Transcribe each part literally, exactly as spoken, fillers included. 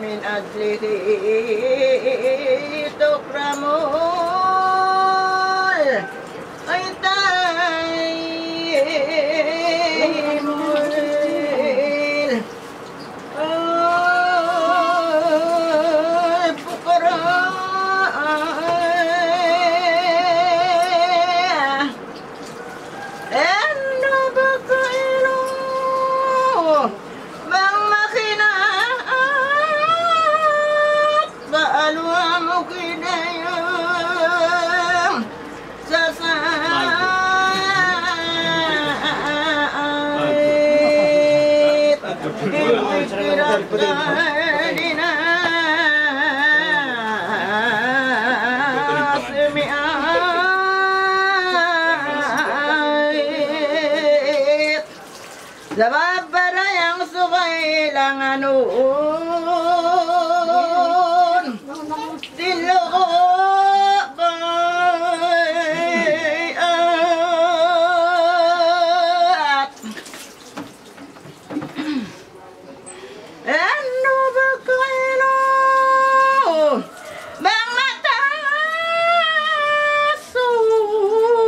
من أجله تكرم العتاب. الفقراء. Unu ba kaylu bang mahinaat pa aluwa mu kidayang sasait. In pikiran ka di na simiait. Sabab pa dayang subay langanun sin lugu' bay'at. Unu ba kaylu bang mataas suguy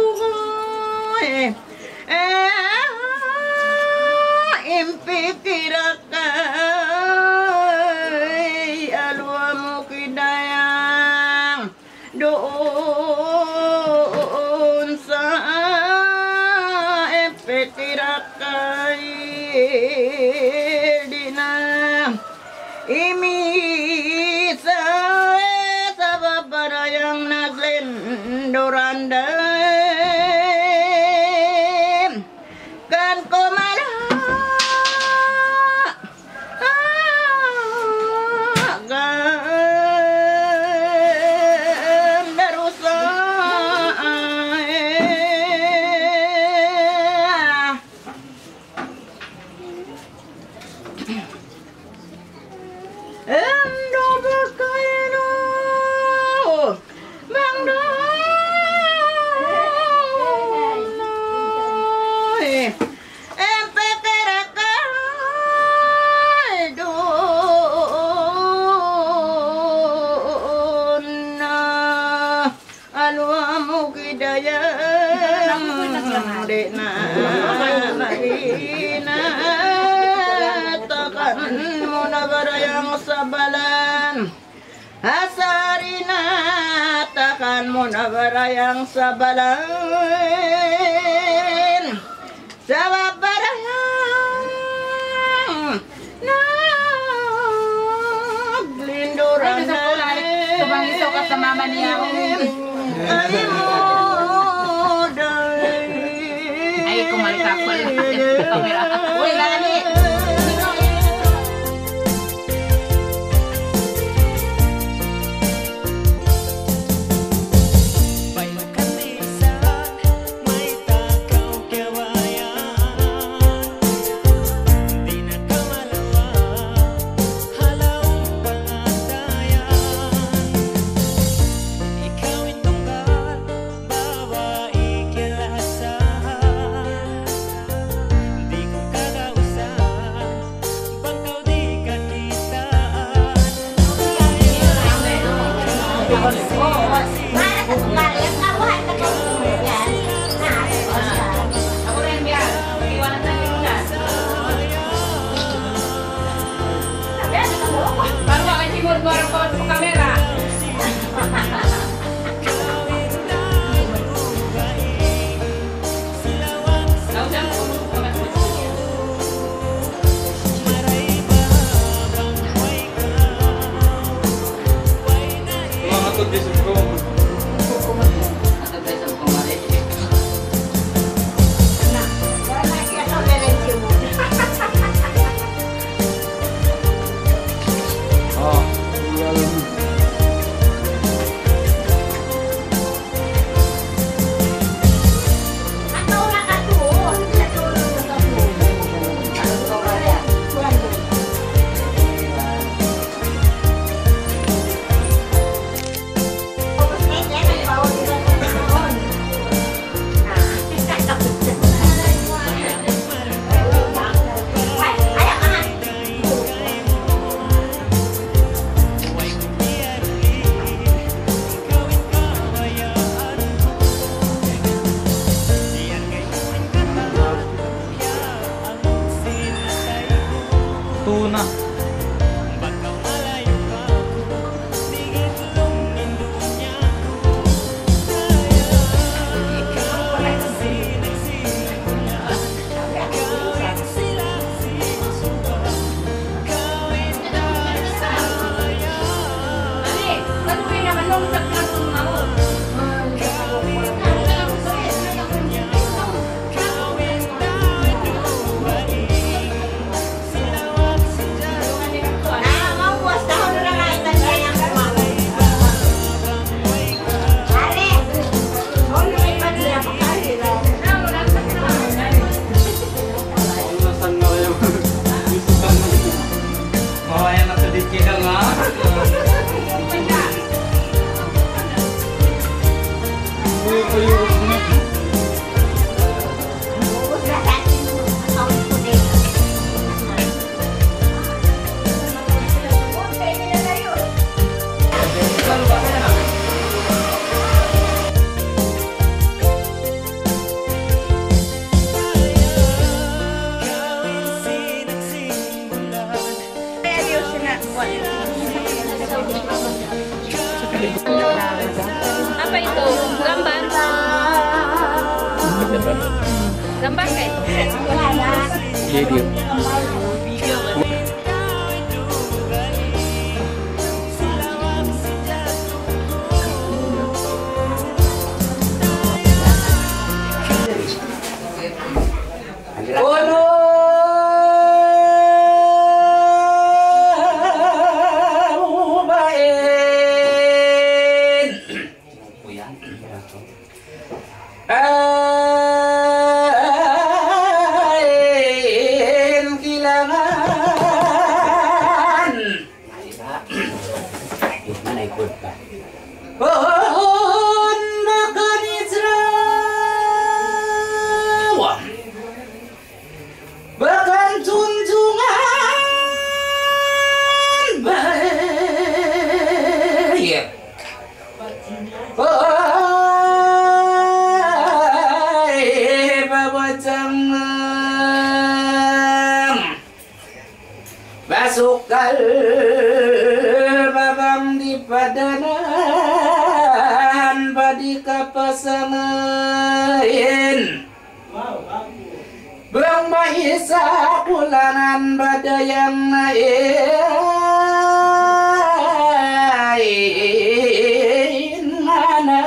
in pikiran ka di aluwa mu kidayang duun sa ipikira kay di na imisa sabab pa dayang naglinduran da kan kumala. Ganda rusa. Unu ba kaylu bang duun in pikiran ka duun na aluwa mu kidayang di na mahinatakan mu na ba dayang sabalan. Asari na takan mu na ba dayang sabalan. Sabab pa dayang naglinduran na. Ay, gusto ko lang. Tumangis ako sa mama niya. Ay, muday. Ay, kumalkapal. Kamera. Uy, nani? Iya, dia. Ain kilangan. Mana ikut ka? Pohon makan Israel. Bahkan tuntungan baik. Oi, babacang nang basukal babang di padanan, badi kapasangain. Bang maisa kulangan badayang na in mana.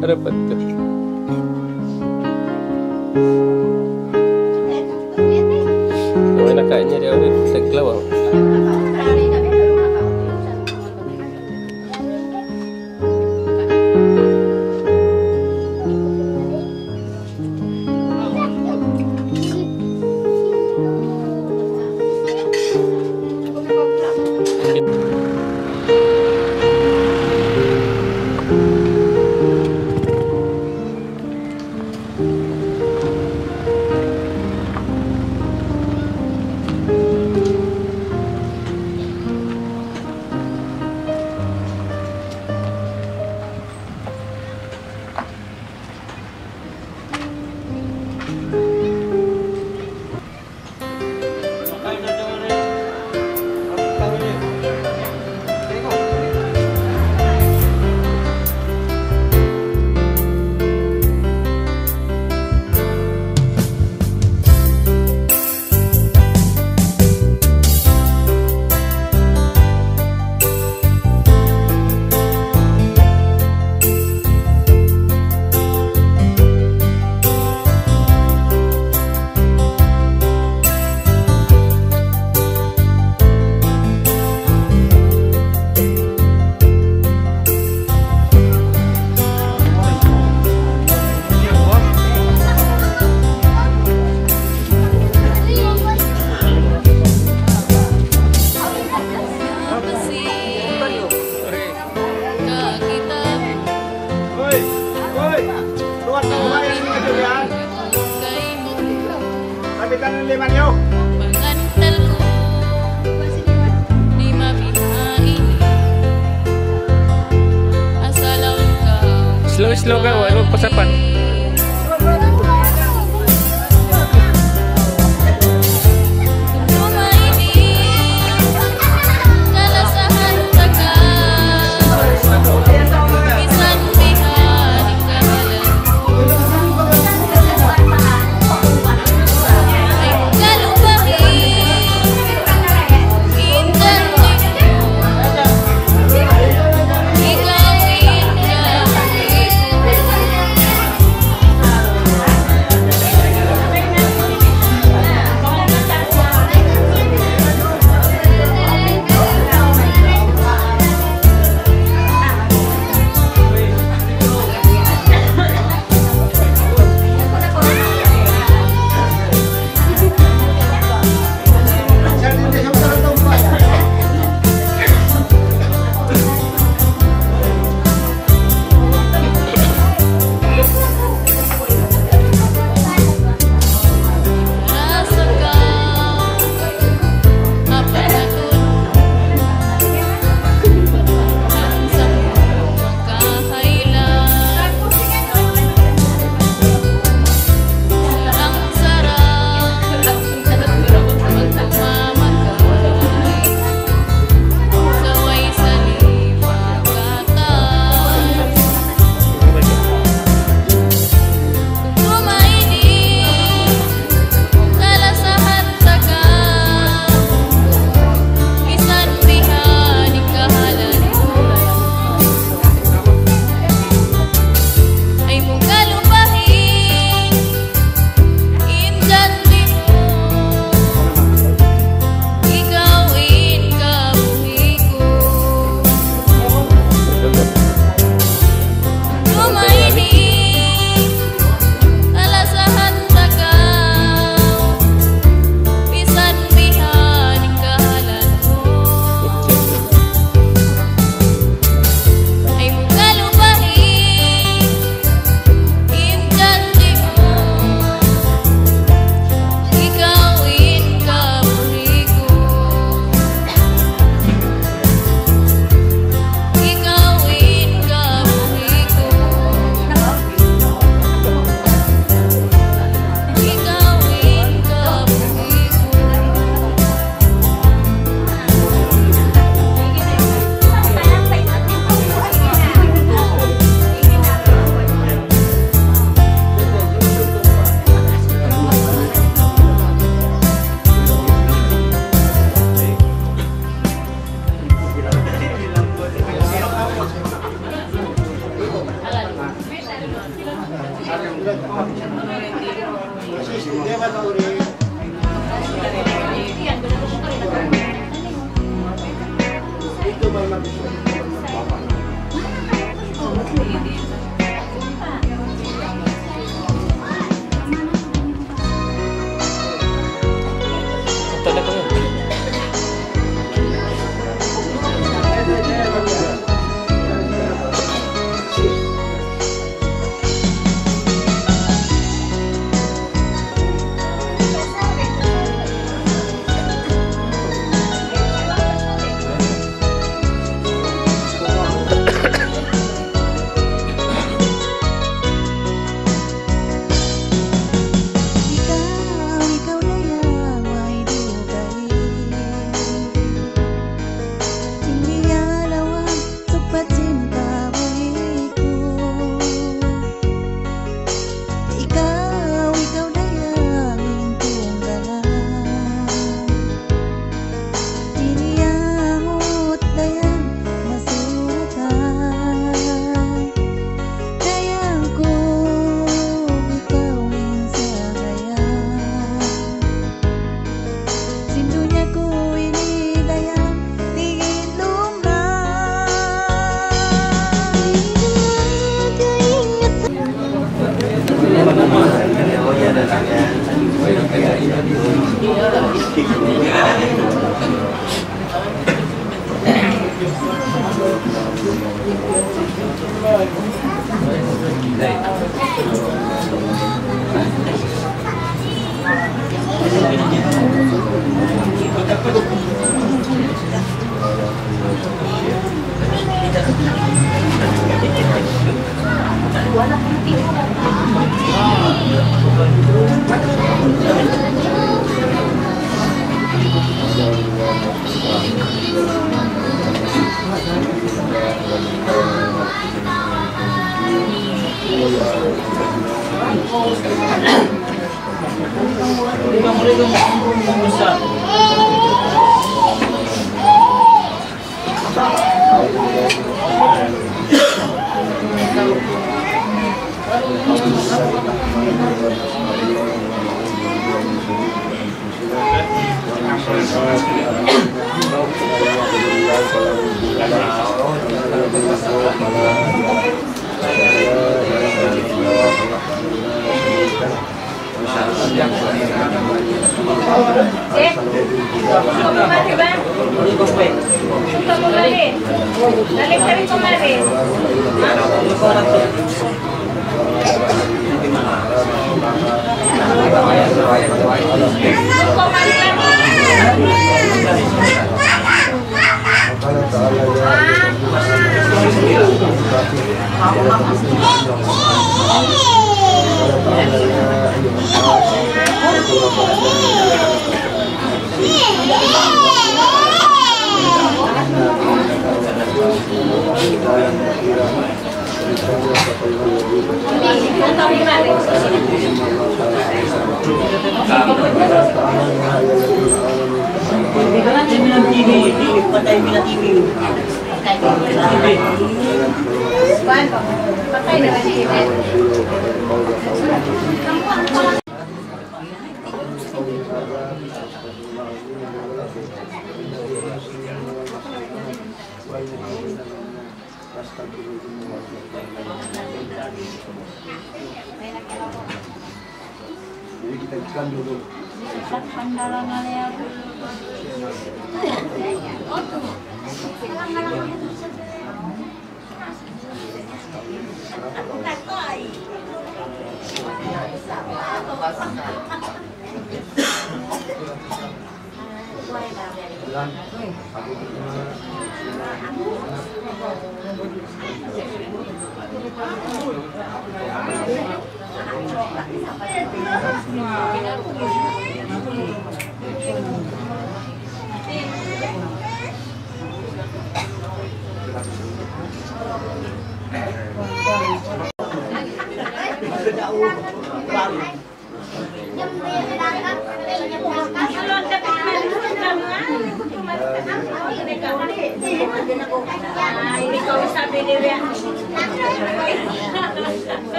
Rapat tu. Yung anak niya, dia ulit naglawaw. Hoy! Hoy! Luwag na, luwag na, luwag na. Sabitan ng lima niyo. Slow, slow ka, wala pa sapat.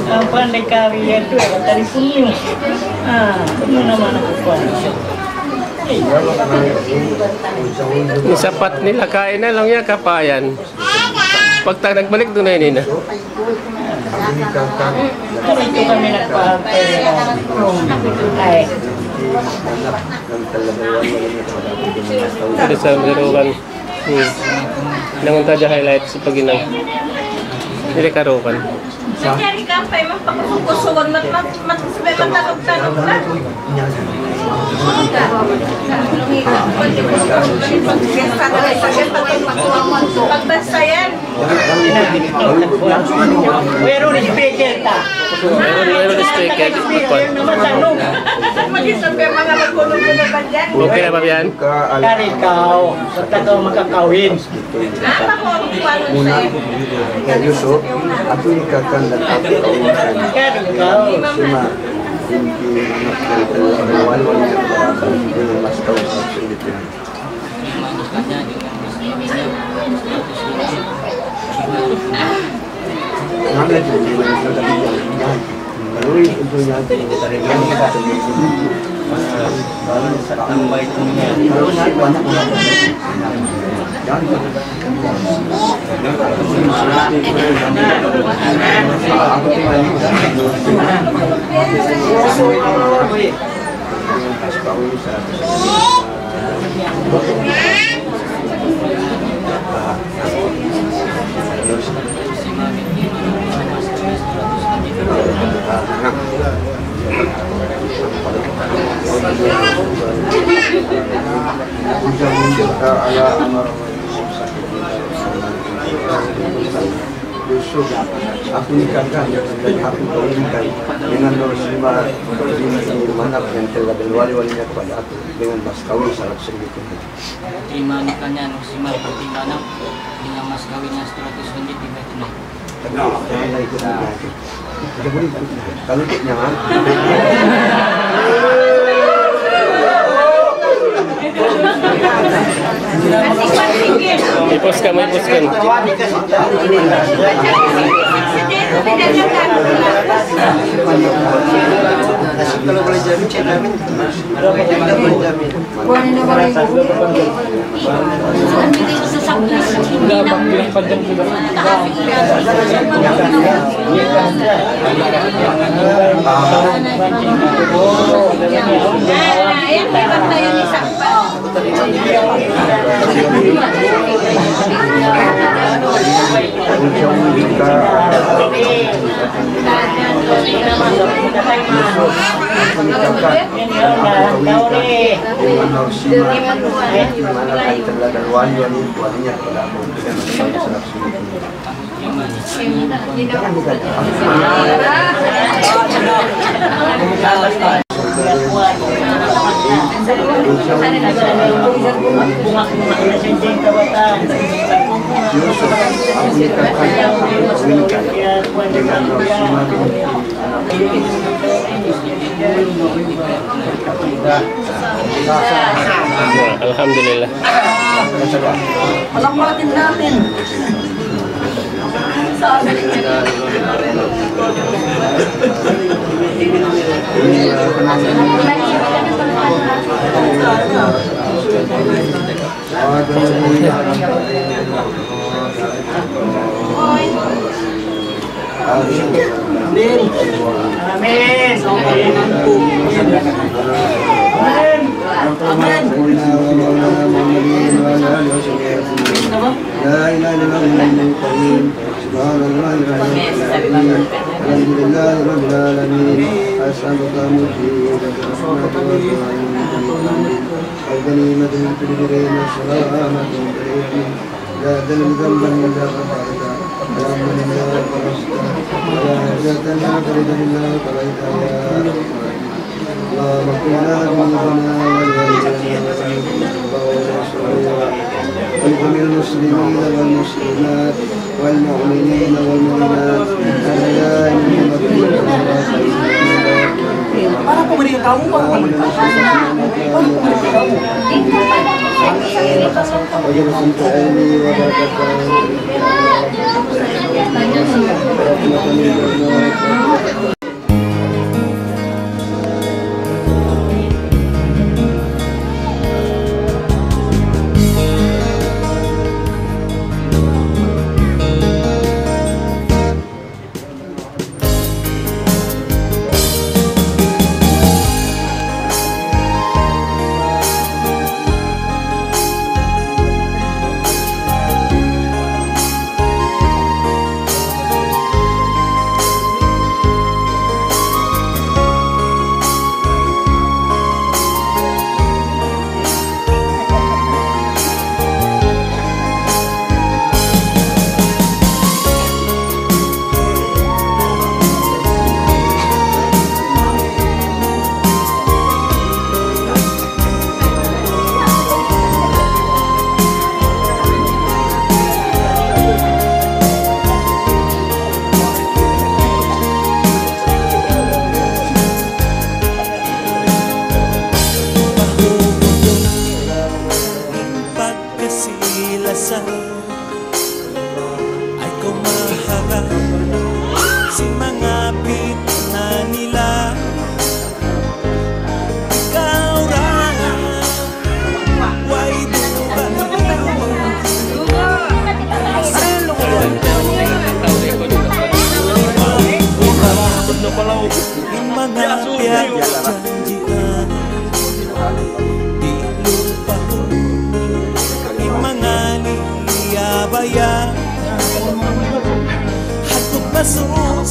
Ang pandikari yan to, eh, talipunyo. Ah, ano naman ako pa? Sapat nila kain na lang yan, kapayan. Pagta nagbalik doon na yun, ina. Dito kami nagpa-, ay. Dito sa Marukan. Hmm. Nangunta dyan highlight sa Paginang. Dili karukan. Nangyari ka pa, magpakusog-kusugon, mat-, mat-, mat-, sabay matalog-talog na. Pagbasa yan. Wayruun speaker ta. Wayruun speaker. Speaker naman, tanong. Mag-isip kayo, mga maghulog-hulog ba dyan? Okay na ba yan? Kari ka, o. Ba't ka daw makakawin? Muna, Yusuf, aku ini kakan dan aku kawinkan. Sima, inti, anak, dan wali-wali yang berapa, dengan mas kawin, sendiri. Yusuf, aku nikahkan dan aku kawinkan dengan Nur Sima binti Manap yang telah berwali-walinya kepada aku dengan mas kawin seratus ribu tunai. Terima nikahnya Nur Sima binti Manap dengan mas kawinnya seratus ringgit dibayar tunai. Tapi janganlah ikut nikah itu. Jangan ikut nikah. Kalau ikut nyawa. I-pause ka, i-pause ka. Kalau boleh jamin, saya jamin. Alhamdulillah. Anak natin natin. Amin. Amin. Amin. Amin. لا إله إلا الله الحي القيوم. سبحان الله العظيم. الحمد لله رب العالمين. أسألك مجيب الدعوات والغنيمة من كل بر والسلامة من كل إثم. لا تدع ذنبا إلا غفرته، ولا هما إلا فرجته، ولا حاجة لنا رضا إلا قضيتها يا أرحم الراحمين. اللهم اغفر لنا ذنوبنا ولوالدينا ولجميع المسلمين ولجميع المسلمين والمسلمات والمؤمنين والمؤمنات الأحياء منهم والأموات. Para pumili ka mo, para pumili ka mo. Para pumili ka mo.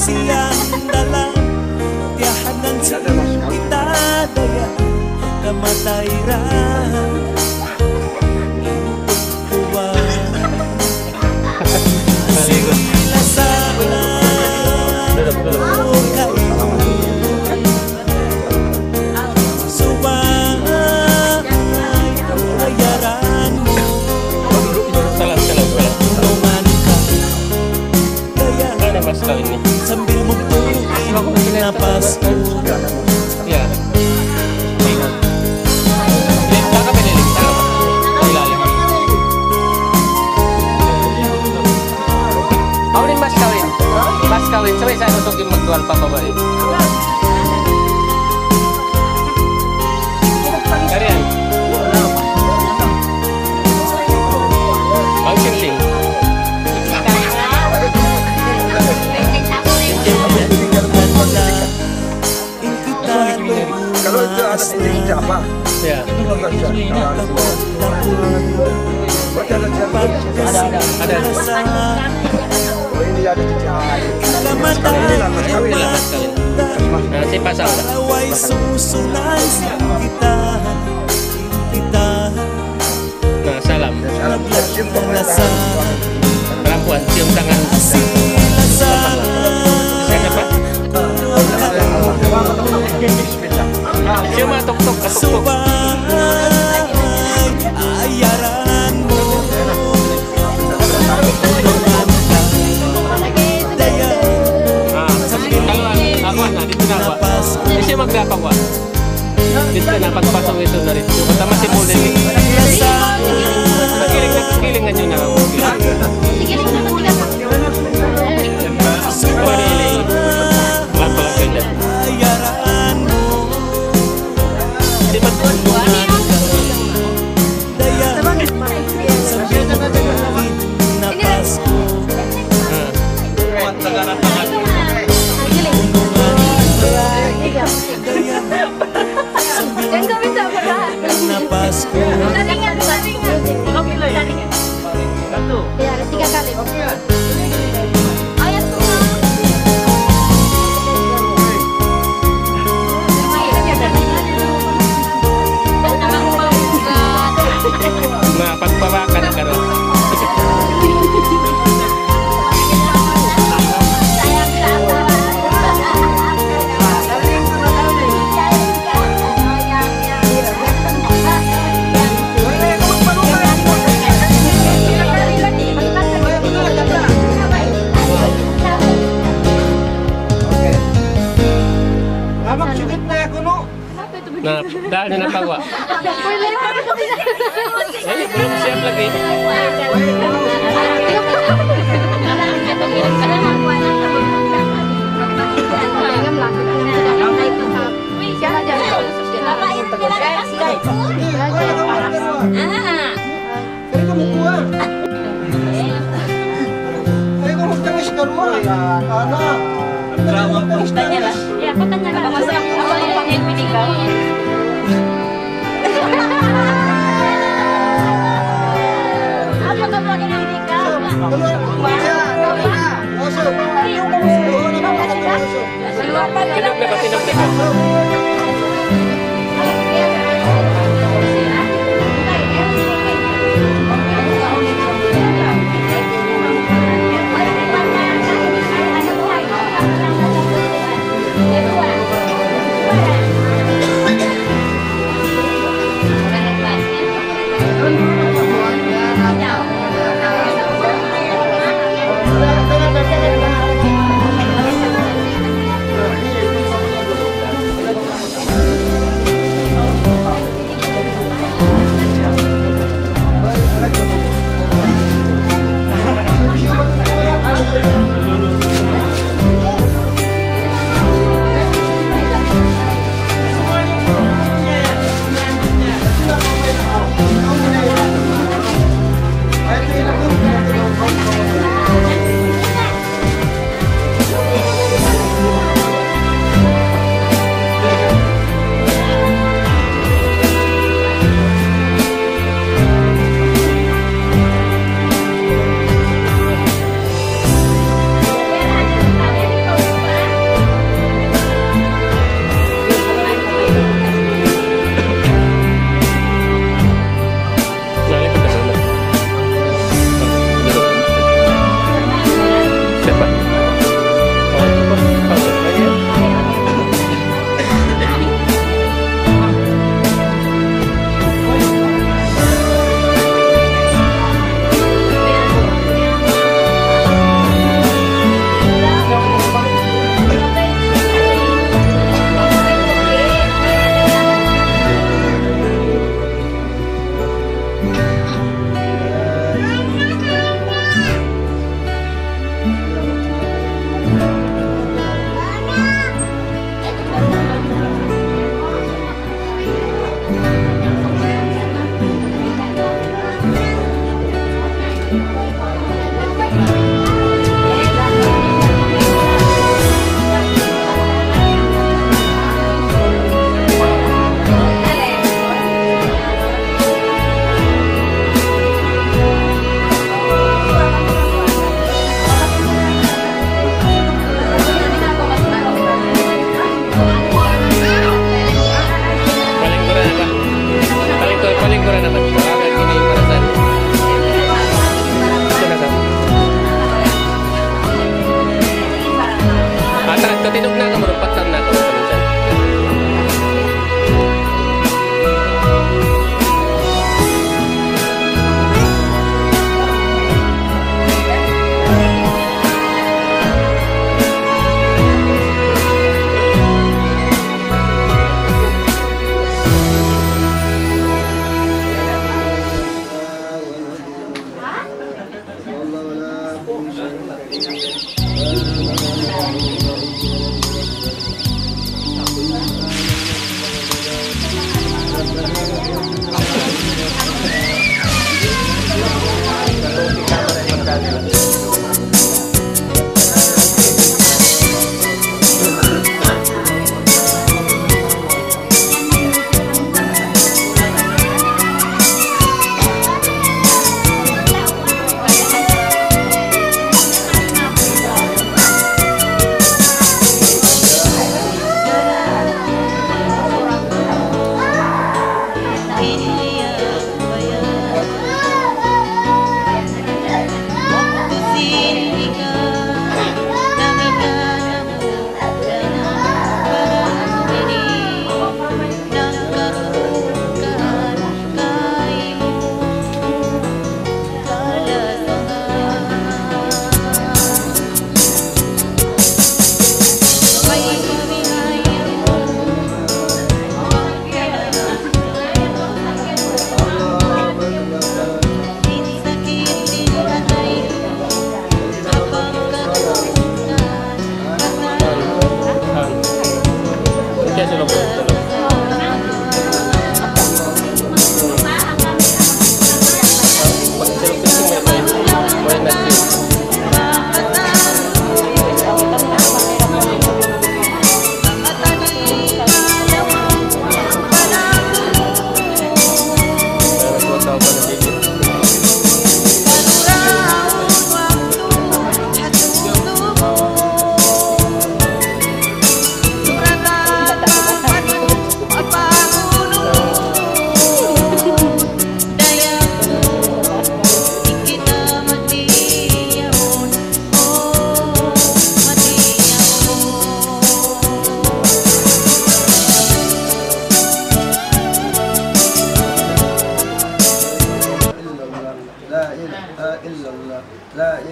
Tiyan da lang, tiyahanan sin kita dayahan, kamatay ra in kuwan. Sila sa ukay. Subay ayaran mu. Salam, salam, salam. Tulungan ka. Kaya na mas kawin ni. Sambil magtuloy na Pasko. Yeah. Lip, kakapin ni Lip. Ilalim. Aw, ni mas kawin. Mas kawin. Sabay sa usog in magduwal pa babai. Karian. Ang sing-sing. Kalau itu ada titik apa? Ya. Berarti ada titik. Ada. Oh, ini ada titik. Ah, ini lah, mas kawin. Nah, saya pasang. Nah, salam. Salam. Perempuan, cium tangan. Siapa? Siapa? Tuk, tuk, tuk, tuk. Ah, kalau aku, aku, nah, di sini apa? Di sini magdapang, Pak. Dito na, pagpasok ito na rin. Basta masipol din. Nakiling, nakiling nga nyo na. Pwede. Lang pala ganyan. Di ba? Ah. Diyan kami sa unahan. Saringan, saringan. Saringan. Yan, tiga kali. Ayat ko nga. Na, pagpabakan ka rin. Na, dahil na napawa. Eh, belum siap lagi. Kaya ka magtangis ka duwa. Ana. Tanya lah. Ya, aku tanya lah. Apa masalah? Apa yang pinigaw? Apa kamu lagi pinigaw? Tinog na ba? Tinog na ba?